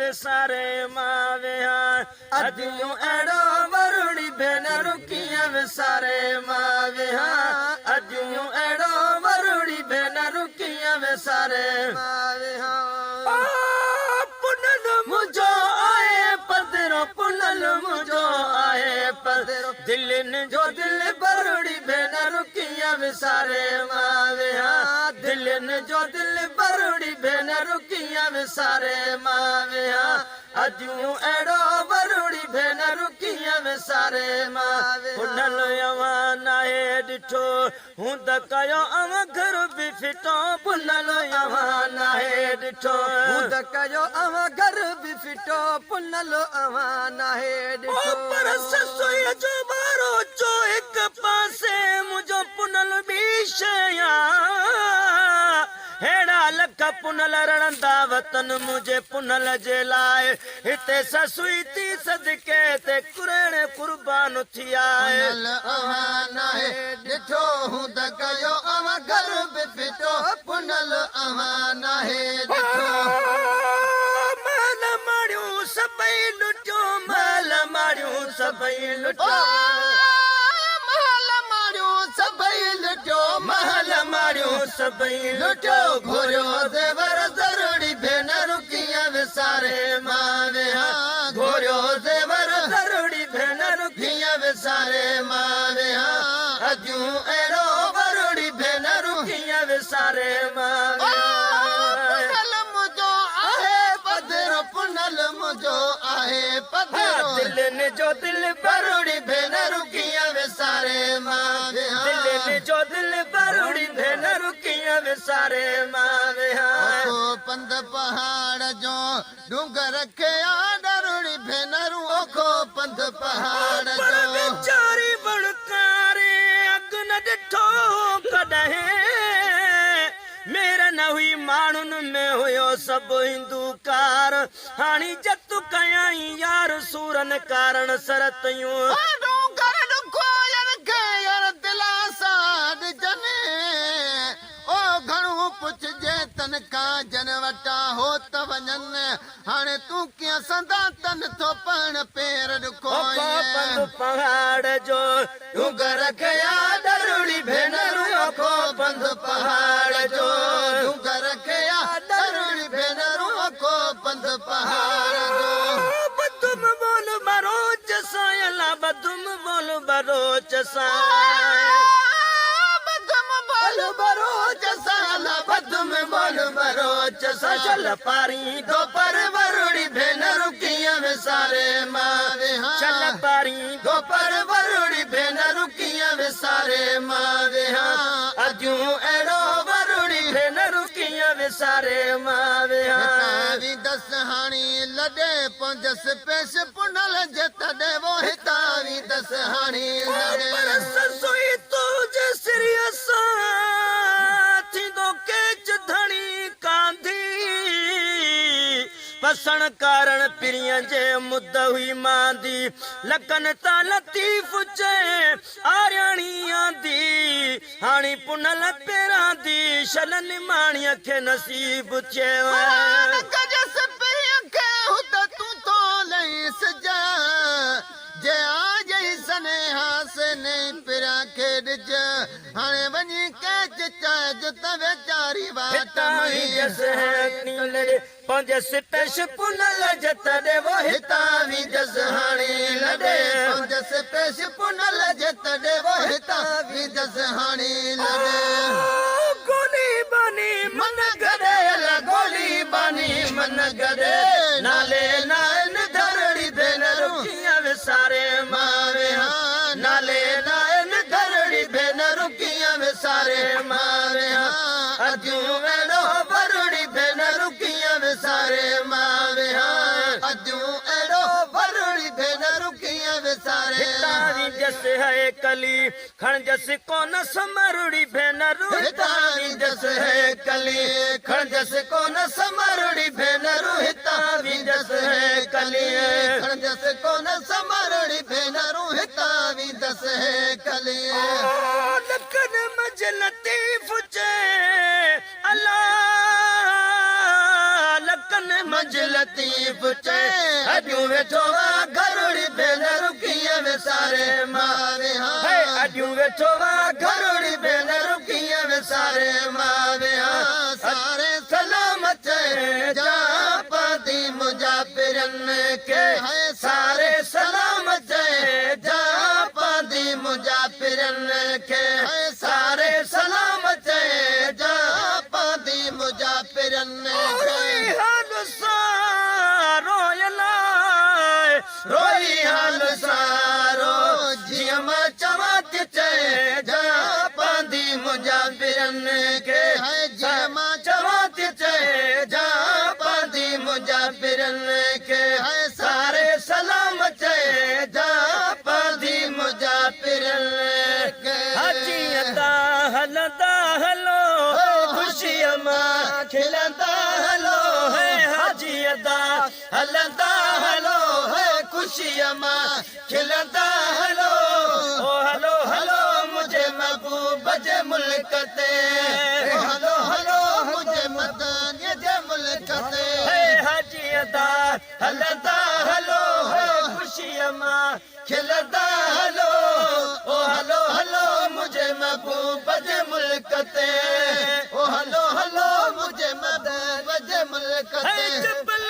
وساري مان ويهان. اديون اهڙو ورڙي ڀينرون ڪيئن وساري مان ويهان. اديون اهڙو ورڙي ڀينرون ڪيئن وساري مان ويهان. او پنهل منهنجو آهي پڌرو پنهل منهنجو آهي پڌرو دلين جو دل برڙي ڀينرون ڪيئن وساري مان ويهان. دلين جو دل برڙي ڀينرون ڪيئن وساري مان ويهان. اديون اهڙو ورڙي ڀينرون ڪيئن وساري مان پنهل اوهان ناهي ڏٺو هوند ڪيو اوهان گهر به ڦٽو پنهل اوهان ناهي ڏٺو هوند ڪيو اوهان گهر به ڦٽو پنهل اوهان ناهي ڏٺو. پر سسئيء جو ٻاروچو هڪ پاسي منهنجو پنهل ٻي شيء آ. ههڙا لک پنهل رڙندا وطن منهنجي پنهل جي لاء هتي سسئي ٿي صدقي تي ڪريڻ قربان ٿي آء. پنهل اوهان ناهي ڏٺو هوند ڪيو اوهان گهر به ڦٽو پنهل اوهان ناهي ڏٺو. محل ماڙيون سڀئي لٽيو محل ماڙيون سڀئي لٽيو. محل ماڙيون سڀئي لٽيو محل ماڙيون سڀئي لٽيو. گهوريو زيور زرڙي ڀينرون ڪيئن وساري مان ويهان گهوريو زيور زرڙي ڀينرون ڪيئن وساري مان ويهان اديون اهڙو ورڙي ڀينرون ڪيئن وساري مان ويهان. پنهل منهنجو آهي پڌرو پنهل منهنجو آهي پڌرو. دلين جو دل ورڙي ڀينرون ڪيئن وساري مان ويهان. دلين جو دل ورڙي ڀينرون ڪيئن وساري مان ويهان. اوکو پنڌ پهاڙ جو ڏونگر کي آ ڏرڙي ڀينرون اوکو پنڌ پهاڙ جو. پر ويچاري وڻڪاري اڳ نه ڏٺو ڪڏهن مير نه هئي ماڻهن ۾ هيو سڀ هندو ڪار هاڻي جت ڪيائين يار سورن ڪارڻ سرتيون. او ڏونگر ڏکوئڻ کي يار دلاسا ڏجن او گهڻو پڇجي تن کان جن وٽان هو ته وڃن هاڻي تون ڪيئن سندا تن ٿو پهڻ پير اوکو پنڌ ڏکوئين. پهاڙ جو ڏونگر کيا ڏرڙي ڀينرون اوکو پنڌ پهاڙ جو ڏونگر کيا ڏرڙي ڀينرون اوکو پنڌ پهاڙ جو. ٻڌم ٻول ٻروچ سان الا ٻڌم ٻول ٻروچ سان. ٻڌم ٻول ٻروچ سان الا ٻڌم ٻول ٻروچ سان. شل پارين ٿو پر ورڙي ڀينرون ڪيئن وساري مان ويهان. شل پارين ٿو پر ورڙي ڀينرون ڪيئن وساري مان ويهان. اديون اهڙو ورڙي ڀينرون ڪيئن وساري مان ويهان. هتان ويندس هاڻي لڏي پوندس پيش پنهل جي تڏي وو هتان ويندس هاڻي لڏي. پر سسئي تنهنجي سريء سان ٿيندو ڪيچ ڌڻي ڪانڌي. پسڻ ڪارڻ پرينء جي مد هئي ماندي. لڪن تان لطيف چئي آرياڻي آندي. هاڻي پنهل پيراندي شل نماڻيء کي نصيب ٿئي. قرآن ڪجس پرينء کي هت تون ٿو لهين سج. جي آجئي سنيها سي نئين پريان کي ڏج. هاڻي وڃي ڪيچ چئج ته ويچاري واٽ هتان مئي. ويندس هاڻي لڏي پنهنجس پيش پنهل جي تڏي وو هتان ويندس هاڻي لڏي پنهنجس پيش پنهل جي تڏي وو هتان ويندس هاڻي لڏي. گولي باني من گڏي الا گولي باني من گڏي نالي نائن ڌرڙي ڀينرون ڪيئن وساري مان ويهان نالي نائن ڌرڙي ڀينرون ڪيئن وساري مان ويهان اديون اهڙو ورڙي ڀينرون ڪيئن وساري مان ويهان. اديون اهڙو ورڙي ڀينرون ڪيئن وساري. هتان وينديس هيڪلي کڻجس ڪونه سمرڙي ڀينرون. هتان وينديس هيڪلي کڻجس ڪونه سمرڙي ڀينرون. هتان وينديس هيڪلي کڻجس ڪونه سمرڙي ڀينرون. هتان ويندس هيڪلي. او لکن منجهه لطيف چئي الا لکن. منجهه لطيف چئي، اڄون ويٺو آ گهرڙي ڀينرون ڪيئن وساري مان ويهان. هي اڄون ويٺو آ گهرڙي ڀينرون ڪيئن وساري مان ويهان. ساري سلام چئي جان پاندي منهنجا پرين کي. هي ساري سلام چئي جان پاندي منهنجا پرين کي. هي ساري سلام چئي جان پاندي منهنجا پرين کي. روئي حال سارو الاء روئي حال سارو جيئن مان چوان ٿي چئي جان پاندي منهنجا پرين کي. جيئن مان چوان ٿي چئي جان پاندي منهنجا پرين کي. ساري سلام چئي جان پاندي منهنجا پرين کي. حاجي ادا هلندا هلو خوشيء مان کلندا هلو هي حاجي ادا هلندا هلو هي خوشيء مان کلندا هلو او هلو هلو منهنجي محبوب جي ملڪ تي او هلو هلو منهنجي مدني جي ملڪ تي هي حاجي ادا هلندا هلو هي خوشيء مان کلندا هلو او هلو هلو منهنجي محبوب جي ملڪ تي او هلو هلو منهنجي محبوب جي ملڪ تي. هي جبل